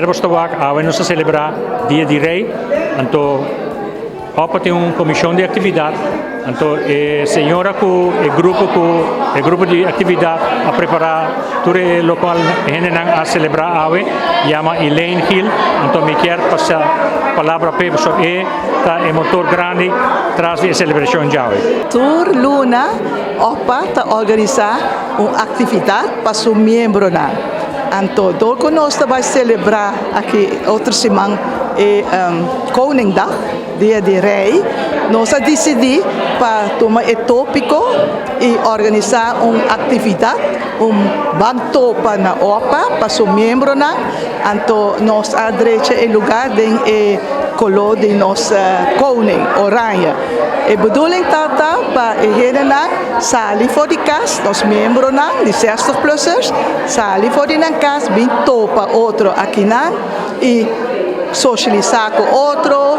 boso ta wak, awe nos ta selebrá Dia di Rei, anto OPPA tin un komishon di aktividat, anto e señora ku e grupo ku e grupo di aktividat a prepará tur e lokual hendenan a selebrá awe, yama Elaine Gil, anto mi kier pasa palabra p'e pasobra e ta e motor grandi tras di e selebrashon djawe. Tur luna OPPA ta organisá un aktividat pa su miembronan. Anto dor ku nos ta bai selebrá aki otro siman e Koningdag, Dia di Rei, nos a disidí pa tuma e tópiko i organisá un aktividat, un ban topa na OPPA pa su miembronan. Anto nos a drecha e lugá den e koló di nos koning, oranje. E bedoeling ta ta pa e hendenan sali for di kas, nos miembronan di zestigplussers, sali for di nan kas bin topa otro akinan i sosialisá ku otro,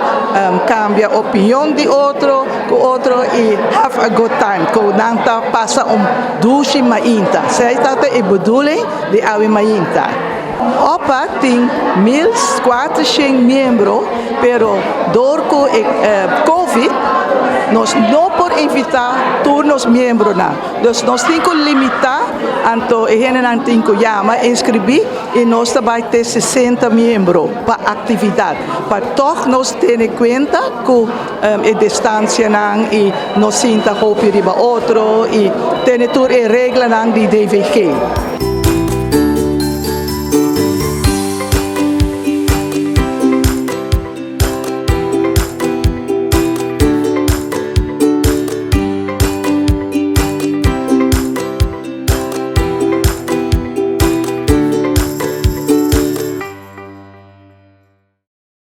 kambia opinion di otro ku otro i have a good time ku nan ta pasa un dushi mainta. Esei ta ta e bedoeling di awe mainta. OPPA tin 1400 miembro, pero dor ku e Covid nos no por invitá tur nos miembronan. Dus nos tin ku limitá, anto e hendenan tin ku yama, inskribí i nos ta bai te 60 miembro pa aktividat. Pa tòg nos tene kuenta ku e distansianan i no sinta hopi riba otro i tene tur e reglanan di DVG.